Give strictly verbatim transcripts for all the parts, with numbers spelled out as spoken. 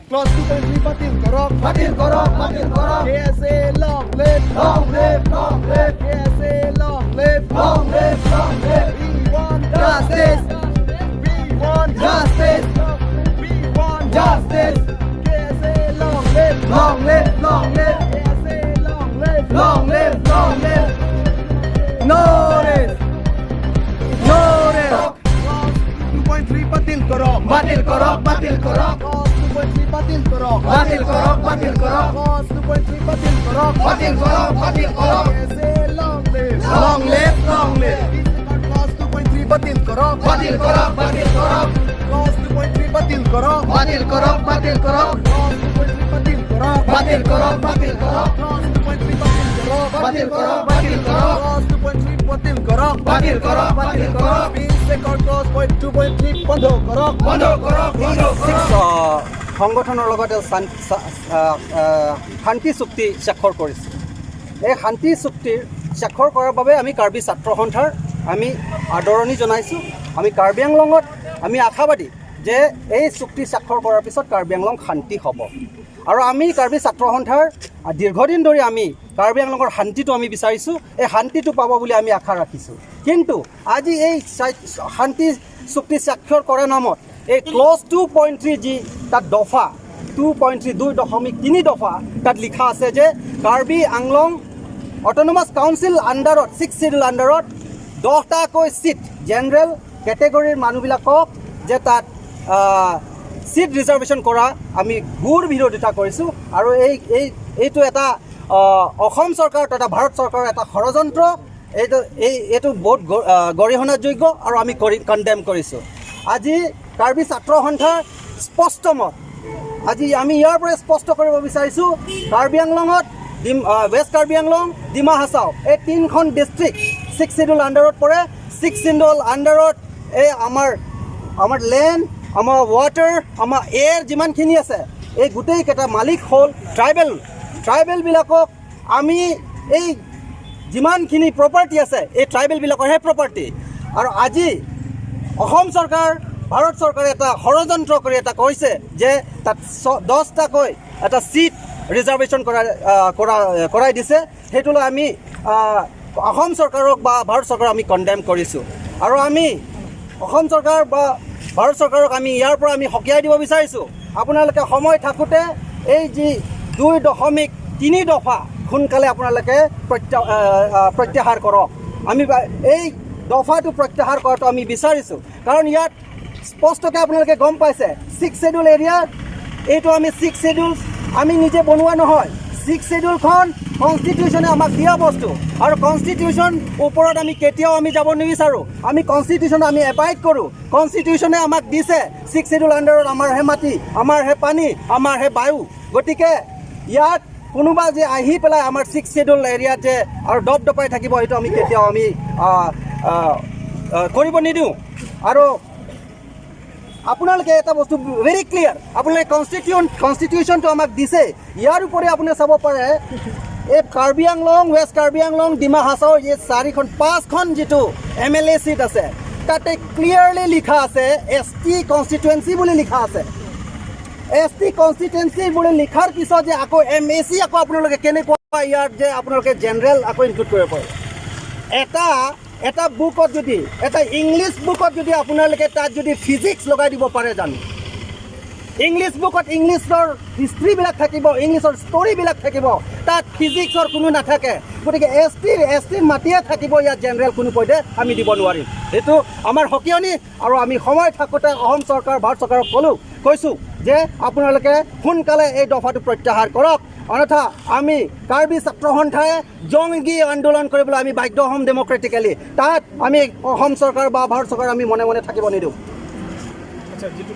Clause two point three বাতিল কৰক, বাতিল কৰক, বাতিল কৰক। K S A long live, long live, long live। K S A long live, long live, long live। We want justice, we want justice, we want justice। K S A long live, long live, long live। K S A long live, long live, long live। No rest, no rest। Clause two point three বাতিল কৰক, বাতিল কৰক, বাতিল কৰক। Clause two point three বাতিল কৰক, বাতিল কৰক, বাতিল কৰক। Clause two point three বাতিল কৰক, বাতিল কৰক, বাতিল কৰক। K S A long live, long live, long live। Clause two point three বাতিল কৰক, বাতিল কৰক, বাতিল কৰক। Clause two point three বাতিল কৰক, বাতিল কৰক, বাতিল কৰক। Clause two point three বাতিল কৰক, বাতিল কৰক, বাতিল কৰক। Clause two point three বাতিল কৰক, বাতিল কৰক, বাতিল কৰক। Clause two point three বাতিল কৰক, বাতিল কৰক, বাতিল কৰক। Peace Accord Clause point two point three বন্ধ কৰক, বন্ধ কৰক, বন্ধ কৰক। ছিক্স, আহ, সংগঠনৰ লগতে শান-, শা-, আহ, আহ, শান্তি চুক্তি স্বাক্ষৰ কৰিছে। এই শান্তি চুক্তিৰ স্বাক্ষৰ কৰাৰ বাবে আমি কাৰ্বি ছাত্ৰ সন্থাৰ আমি আদৰণি জনাইছোঁ। আমি কাৰ্বি আংলঙত আমি আশাবাদী যে এই চুক্তি স্বাক্ষৰ কৰাৰ পিছত কাৰ্বি আংলং শান্তি হ'ব। আৰু আমি কাৰ্বি ছাত্ৰ সন্থাৰ, আহ, দীৰ্ঘদিন ধৰি আমি কাৰ্বি আংলঙৰ শান্তিটো আমি বিচাৰিছোঁ, এই শান্তিটো পাব বুলি আমি আশা ৰাখিছোঁ। কিন্তু আজি এই চা-, শান্তি চুক্তি স্বাক্ষৰ কৰাৰ নামত এই ক্লজ টু পইণ্ট থ্ৰী যি তাত দফা, টু পইণ্ট থ্ৰী, দুই দশমিক তিনি দফা তাত লিখা আছে যে কাৰ্বি আংলং অট'নমাছ কাউন্সিল আণ্ডাৰত, ছিক্স শ্বিডিউল আণ্ডাৰত দহটাকৈ ছিট জেনেৰেল কেটেগৰীৰ মানুহবিলাকক যে তাত, আহ, ছিট ৰিজাৰ্ভেশ্যন কৰা আমি ঘোৰ বিৰোধিতা কৰিছোঁ। আৰু এই, এই, এইটো এটা, আহ, অসম চৰকাৰ তথা ভাৰত চৰকাৰৰ এটা ষড়যন্ত্ৰ। এইটো, এই, এইটো বহুত গ-, আহ, গৰিহণাযোগ্য আৰু আমি কৰি, কণ্ডেম কৰিছোঁ। আজি কাৰ্বি ছাত্ৰ সন্থাৰ স্পষ্ট মত, আজি আমি ইয়াৰ পৰা স্পষ্ট কৰিব বিচাৰিছোঁ, কাৰ্বি আংলঙত ডিম-, আহ, ৱেষ্ট কাৰ্বি আংলং, ডিমা হাছাও, এই তিনিখন ডিষ্ট্ৰিক্ট ছিক্স শ্বিডিউল আণ্ডাৰত পৰে। ছিক্স শ্বিডিউল আণ্ডাৰত এই আমাৰ, আমাৰ লেণ্ড, আমাৰ ৱাটাৰ, আমাৰ এয়াৰ যিমানখিনি আছে, এই গোটেইকেইটা মালিক হ'ল ট্ৰাইবেল। ট্ৰাইবেলবিলাকক আমি এই যিমানখিনি প্ৰপাৰ্টি আছে, এই ট্ৰাইবেলবিলাকৰহে প্ৰপাৰ্টি। আৰু আজি অসম চৰকাৰ, ভাৰত চৰকাৰে এটা ষড়যন্ত্ৰ কৰি এটা কৈছে যে তাত ছ-, দহটাকৈ এটা ছিট ৰিজাৰ্ভেশ্যন কৰা, আহ, কৰা, কৰাই দিছে। সেইটোলৈ আমি, আহ, অসম চৰকাৰক বা ভাৰত চৰকাৰক আমি কণ্ডেম কৰিছোঁ। আৰু আমি অসম চৰকাৰ বা ভাৰত চৰকাৰক আমি ইয়াৰ পৰা আমি সকীয়াই দিব বিচাৰিছোঁ, আপোনালোকে সময় থাকোঁতে এই যি দুই দশমিক তিনি দফা সোনকালে আপোনালোকে প্ৰত্যা-, আহ, আহ, প্ৰত্যাহাৰ কৰক। আমি বা-, এই দফাটো প্ৰত্যাহাৰ কৰাটো আমি বিচাৰিছোঁ, কাৰণ ইয়াত স্পষ্টকৈ আপোনালোকে গম পাইছে, ছিক্স শ্বিডিউল এৰিয়া, এইটো আমি ছিক্স শ্বিডিউল আমি নিজে বনোৱা নহয়। ছিক্স শ্বিডিউলখন কনষ্টিটিউশ্যনে আমাক দিয়া বস্তু, আৰু কনষ্টিটিউশ্যন ওপৰত আমি কেতিয়াও আমি যাব নিবিচাৰোঁ। আমি কনষ্টিটিউশ্যন আমি এবাইড কৰোঁ। কনষ্টিটিউশ্যনে আমাক দিছে ছিক্স শ্বিডিউল আণ্ডাৰত আমাৰহে মাটি, আমাৰহে পানী, আমাৰহে বায়ু। গতিকে ইয়াত কোনোবা যে আহি পেলাই আমাৰ ছিক্স শ্বিডিউল এৰিয়াত যে আৰু দপ দপাই থাকিব, সেইটো আমি কেতিয়াও আমি, আহ, আহ, আহ, কৰিব নিদিওঁ। আৰু আপোনালোকে এটা বস্তু ভেৰি ক্লিয়াৰ, আপোনালোকে কনষ্টিটিউশ্যন, কনষ্টিটিউশ্যনটো আমাক দিছে। ইয়াৰ উপৰি আপুনি চাব পাৰে, এই কাৰ্বি আংলং, ৱেষ্ট কাৰ্বি আংলং, ডিমা হাছাও, এই চাৰিখন, পাঁচখন যিটো এম এল এ ছিট আছে, তাতে ক্লিয়াৰলি লিখা আছে এছ টি কনষ্টিটুৱেঞ্চি বুলি লিখা আছে। এছ টি কনষ্টিটুৱেঞ্চি বুলি লিখাৰ পিছত যে আকৌ এম এ চি আকৌ আপোনালোকে কেনেকুৱা ইয়াত যে আপোনালোকে জেনেৰেল আকৌ ইনক্লুড কৰিব পাৰে? এটা, এটা বুকত যদি, এটা ইংলিছ বুকত যদি আপোনালোকে তাত যদি ফিজিক্স লগাই দিব পাৰে জানো? ইংলিছ বুকত ইংলিছৰ হিষ্ট্ৰীবিলাক থাকিব, ইংলিছৰ ষ্টৰিবিলাক থাকিব, তাত ফিজিক্সৰ কোনো নাথাকে। গতিকে এছ টিৰ, এছ টিৰ মাটিয়ে থাকিব, ইয়াত জেনেৰেল কোনো পধ্যে আমি দিব নোৱাৰিম। সেইটো আমাৰ সকিয়নি। আৰু আমি সময় থাকোঁতে অসম চৰকাৰ, ভাৰত চৰকাৰক ক'লোঁ, কৈছোঁ যে আপোনালোকে সোনকালে এই দফাটো প্ৰত্যাহাৰ কৰক, অন্যথা আমি কাৰ্বি ছাত্ৰ সন্থাই জংগী আন্দোলন কৰিবলৈ আমি বাধ্য হ'ম ডেমক্ৰেটিকেলি। তাত আমি অসম চৰকাৰ বা ভাৰত চৰকাৰ আমি মনে মনে থাকিব নিদিওঁ। আচ্ছা, যিটো,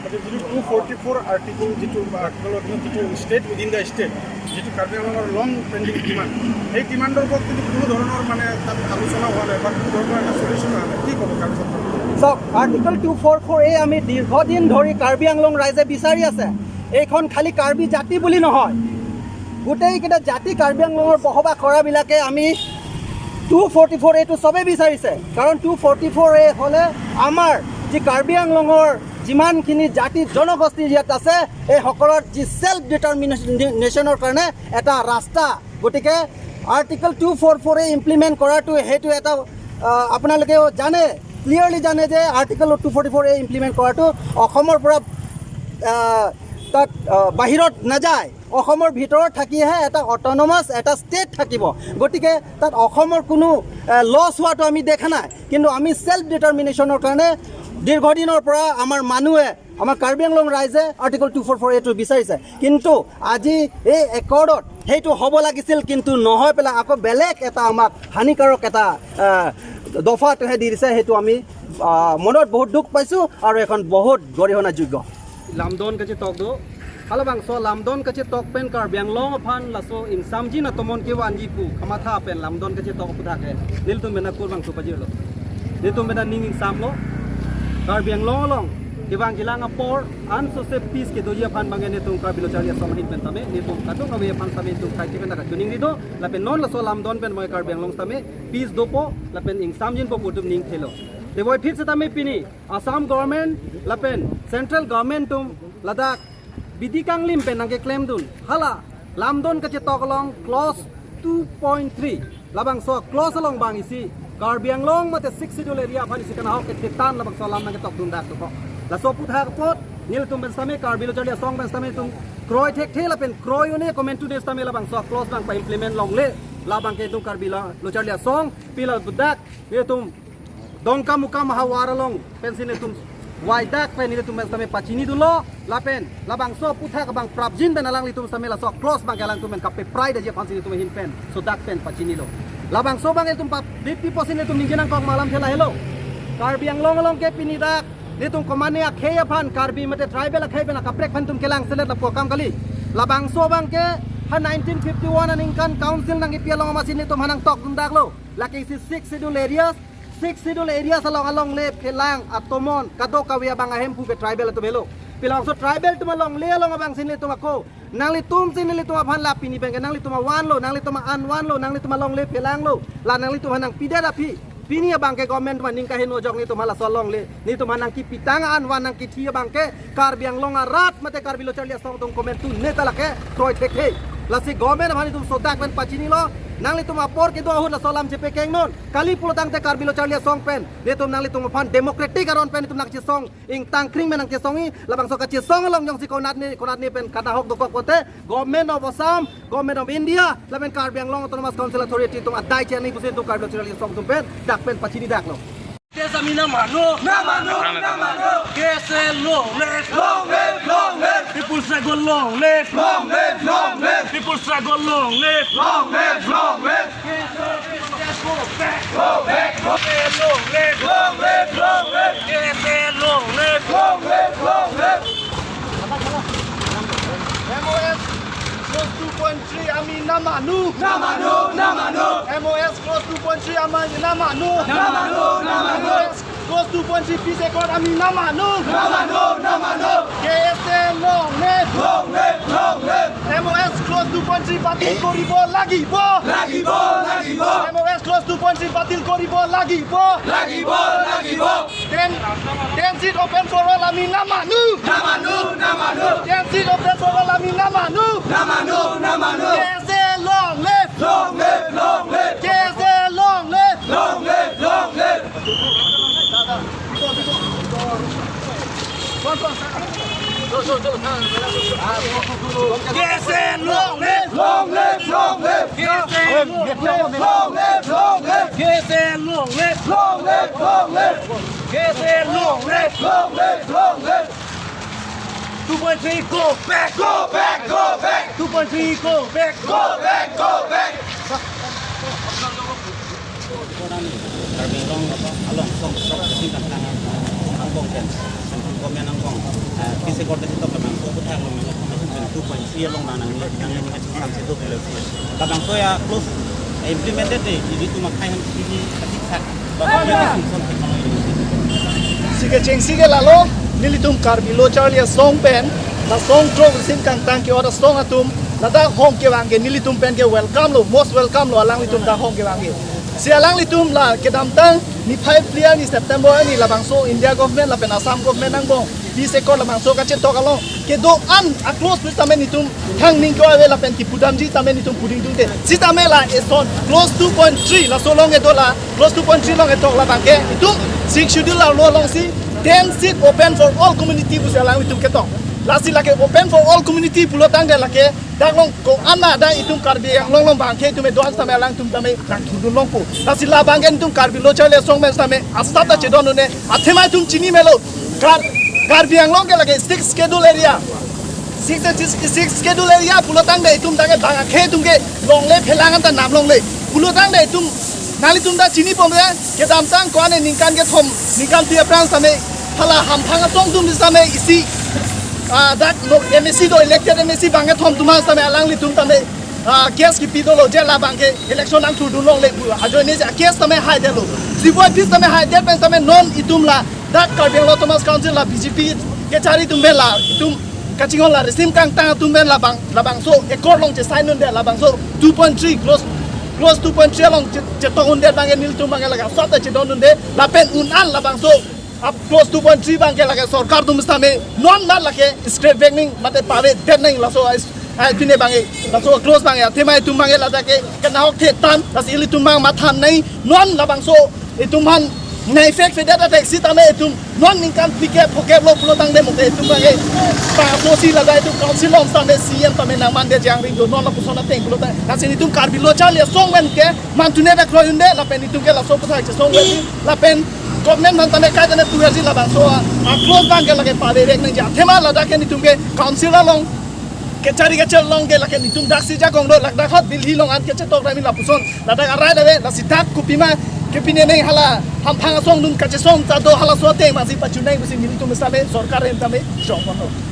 আচ্ছা, যিটো টু ফৰ্টি ফ'ৰ আৰ্টিকল, যিটো আৰ্টিকলৰ অধীনত যিটো ষ্টেট উইদিন দ্য ষ্টেট, যিটো কাৰ্বি আংলঙৰ লং পেণ্ডিং ডিমাণ্ড, সেই ডিমাণ্ডৰ ওপৰত কিন্তু কোনো ধৰণৰ মানে তাত আলোচনা হোৱা নাই বা কোনো ধৰণৰ এটা চলিউশ্যন অহা নাই। কি ক'ব কাৰ্বি ছাত্ৰ সন্থাই? চাওক, আৰ্টিকল টু ফ'ৰ ফ'ৰ এ আমি দীৰ্ঘদিন ধৰি কাৰ্বি আংলং ৰাইজে বিচাৰি আছে। এইখন খালি কাৰ্বি জাতি বুলি নহয়, গোটেইকেইটা জাতি কাৰ্বি আংলঙৰ বসবাস কৰাবিলাকে আমি টু ফৰ্টি ফ'ৰ এটো চবেই বিচাৰিছে। কাৰণ টু ফৰ্টি ফ'ৰ এ হ'লে আমাৰ যি কাৰ্বি আংলঙৰ যিমানখিনি জাতি জনগোষ্ঠী ইয়াত আছে, এই সকলৰ যি ছেল্ফ ডিটাৰমিনেশ্যনৰ কাৰণে এটা ৰাস্তা। গতিকে আৰ্টিকল টু ফ'ৰ ফ'ৰ এ ইমপ্লিমেণ্ট কৰাটো সেইটো এটা, আহ, আপোনালোকেও জানে, ক্লিয়াৰলি জানে যে আৰ্টিকল টু ফৰ্টি ফ'ৰ এ ইমপ্লিমেণ্ট কৰাটো অসমৰ পৰা, আহ, তাত, আহ, বাহিৰত নাযায়। অসমৰ ভিতৰত থাকিহে এটা অট'নমাছ এটা ষ্টেট থাকিব। গতিকে তাত অসমৰ কোনো, আহ, লছ হোৱাটো আমি দেখা নাই। কিন্তু আমি ছেল্ফ ডিটাৰমিনেশ্যনৰ কাৰণে দীৰ্ঘদিনৰ পৰা আমাৰ মানুহে, আমাৰ কাৰ্বি আংলং ৰাইজে আৰ্টিকল টু ফ'ৰ ফ'ৰ এটো বিচাৰিছে। কিন্তু আজি এই একৰ্ডত সেইটো হ'ব লাগিছিল, কিন্তু নহয় পেলাই আকৌ বেলেগ এটা আমাক হানিকাৰক এটা, আহ, দফাটোহে দি দিছে। সেইটো আমি, আহ, মনত বহুত দুখ পাইছোঁ আৰু এখন বহুত গৰিহণাযোগ্য। Lamdon kachetok do. Halabangso lamdon kachetok pen Karbi Anglong aphan laso ingsamjin atomon kevanji pu kamatha pen lamdon kachetok aphuthak ke nelitum pen akur bangso pajirlo. Nelitum pen aning ingsamlo. Karbi Anglong along kevang kelang apor ansose peace kedoji aphan abangke nelitum Karbi Lo Charli Asong ahin pen tame, nelitum kadokave aphan tame nelitum kaike pen ta kachiningri do. Lapen non laso lamdon pen abangke Karbi Anglong tame peace dopo lapen ingsamjinpo pu nelitum ning thelo. Teboi phit setame pini Assam government lapen central government atum ladak bidi kanglim pen nangkeklemdun. Hala lamdon kachetok along clause two point three, labangso clause along abang isi Karbi Anglong mate Sixth Schedule area aphan isi kanahok kethitan labangso alam nangketokdun dak dokok. Laso aphuthak apot nelitum pen setame, Karbi Lo Charli Asong pen setame nelitum kroi thekthe lapen kroi un-e, komantu de setame labangso clause abang pa-implement longle. Labangke nelitum Karbi Lo, Lo Charli Asong pila budak nelitum Dongkamukam havar along pensi nelitum waidak pen nelitum pen setame pachinidunlo, lapen labangso aphuthak abang prapjin pen alanglitum setame laso clause abangke alangtum pen kapeprai detji aphansi nelitum ahin pen sodak pen pachinilo. Labangso abang nelitum pap dip piposi nelitum ningje nangkok alam thela helo. Karbi Anglong along ke pini dak nelitum komane akhei aphan, Karbi mate tribal akhei pen akaprek aphan nelitum kelang selet lapu akam kali. Labangso abangke ha nineteen fifty-one aningkan council nangkepi along amatsi nelitum ha nangtokdun daklo. Lake isi Sixth Schedule areas, Sixth Schedule areas along alongle phelang atomon kadokave abang ahemphu ke tribal atum helo. Pi labangso tribal atum alongle along abangsi nelitum ako, nanglitumsi nelitum aphan la pini abangke nanglitum avanlo, nanglitum a-an vanlo, nanglitum alongle phelanglo, la nanglitum ha nangpidet aphi. Pini abangke government atum aning kaheno ajok nelitum ha laso alongle, nelitum ha nangkipitang an van nangkithi abangke Karbi Anglong arat mate Karbi Lo Charli Asong atum komantu neta lake kroi thekthe. Lasi government aphan nelitum sodak pen pachinilo, nanglitum apor kedo ahut laso alam chepekengnon. Kali pulotangte Karbi Lo Charli Asong pen nelitum nanglitum aphan democratic aron pen nelitum nangchesong, ingtang kring pen nangchesongji. Labangso kachesong along jongsi konatne konatne pen kanahok dokok pote Government of Assam, Government of India, lapen Karbi Anglong Autonomous Council Authority atum adai chani pusi nelitum Karbi Lo Charli Asong atum pen dak pen pachini daklo. Tes ami na mano. Na mano, na mano. K S A long live. Long live, long live. People struggle long live. Long live, long live. People struggle long live. Long live, long live. K S A long live. Go back. Go back. K S A long live. Long live, long live. K S A long live. Long live, long live. M O S clause two point three ami na mano. Na mano, na mano. M O S clause two point three ami na mano. Na mano, na mano. M O S clause two point three peace accord ami na mano. Na mano, na mano. K S A long live. Long live, long live. M O S clause two point three বাতিল কৰিব লাগিব। লাগিব, লাগিব। M O S clause two point three বাতিল কৰিব লাগিব। লাগিব, লাগিব। Ten, ten seat open for all আমি না মানো। না মানো, না মানো। Ten seat open for all আমি না মানো। না মানো, না মানো। K S A long live। Long live, long live। K S A long live। Long live, long live। K S A long live! Long live, long live! K S A long live! Long live, long live! K S A long live! Long live, long live! K S A long live! Long live, long live! Two point three, go back! Go back, go back! Two point three, go back! Go back, go back! Karbi Anglong along song song sing kan tang angbong pen, song komen angbong, eh, peace accord si tok kan, so kutang long yang two point three along nang nang nang nang nang nang nang. Kadang so ya close, eh, implemented dei, jadi tu makai ham sini atik sak. Bapak ya song song teknologi. Sige cheng sige lalo, nelitum Karbi Lo Charli Asong pen, la song trong sin kangtang ke-ot asong atum, ladak hong kevang ke nelitum pen ke welcome lo, most welcome lo alanglitum dak hong kevang ke. Si alanglitum la kedamtang niphai phli arni September arni labangso India government lapen Assam government angbong Bis ekor labangso kachetok along kedo-an a-clause pusitame netum thang ning ko ave lapen kipudamji tame netum puding tungte. Sitame la eson clause two point three laso along kedo la clause two point three along ketok labang ke itum Sixth Schedule arlo alongsi ten seat open for all community pusi alanglitum ketok. Lasi lake open for all community pulotangte lake dak along ko-an ma dak itum Karbi Anglong along abang ke itum do-an tame alangtum tame nangthudun longpo. Lasi labang ke itum Karbi Lo Charli Asong pen tame asap ta chedondunde. Athema itum chini melo. Kar Karbi Anglong ke lake Sixth Schedule area. Sixth, Sixth Schedule area pulotangte itum dak ke bang akhei atum ke longle phelang anta nam longle. Pulotangte itum nanglitum ta chinipon re kedamtang ko-an ningkan kethom ningkan phli aphrang tame hala hamphang asong atum tame isi ah, dak lo M A C do, elected M A C bang kethom atum tame alanglitum tame ah, case kipi dolo je labang ke election nangthudun longle pu ajoine je case tame haidetlo. Siboi bis tame haidet pen tame non itum la dak Karbi Anglong Autonomous Council la B J P kechari atum pen la itum kachinghon la risim kangtang atum pen labang labangso accord along che-sign unde labangso two point three clause clause two point three along che- chetok unde abang ke nelitum abang ke lake asap ta chedondunde lapen un-an labangso a-clause two point three abang ke lake sorkar atum tame non mat lake scrap back ning mate pavedet ning laso ais ai pine abang ke laso clause abang ke athema itum abang ke ladak ke kenahok the tan lasi ilitum abang mathan nai non labangso itum aphan nai fek fedet attack sitame itum non ningkan phlikep phokep lo pulotangte mate itum abang ke bangso si ladak itum council along tame C M tame nangmande jangring do non lapuson ateng pulotang lasi itum Karbi Lo Charli Asong pen ke mantune dak kroi unde lapen itum ke laso puthak chesong unde lapen government aphan tame kaitame puverji labangso a-clause abang ke lake paverek nangji athema ladak ke netum ke council along kechari kechel along ke lake netum daksi jakong do ladak hot Delhi along an kechetok rami lapuson ladak arai dave lasi dak kopima kepine neng hala hamphang asong atum kachesong ta do halaso ateng masi pachunai pusi nelitum tame sorkar hem tame jongpon.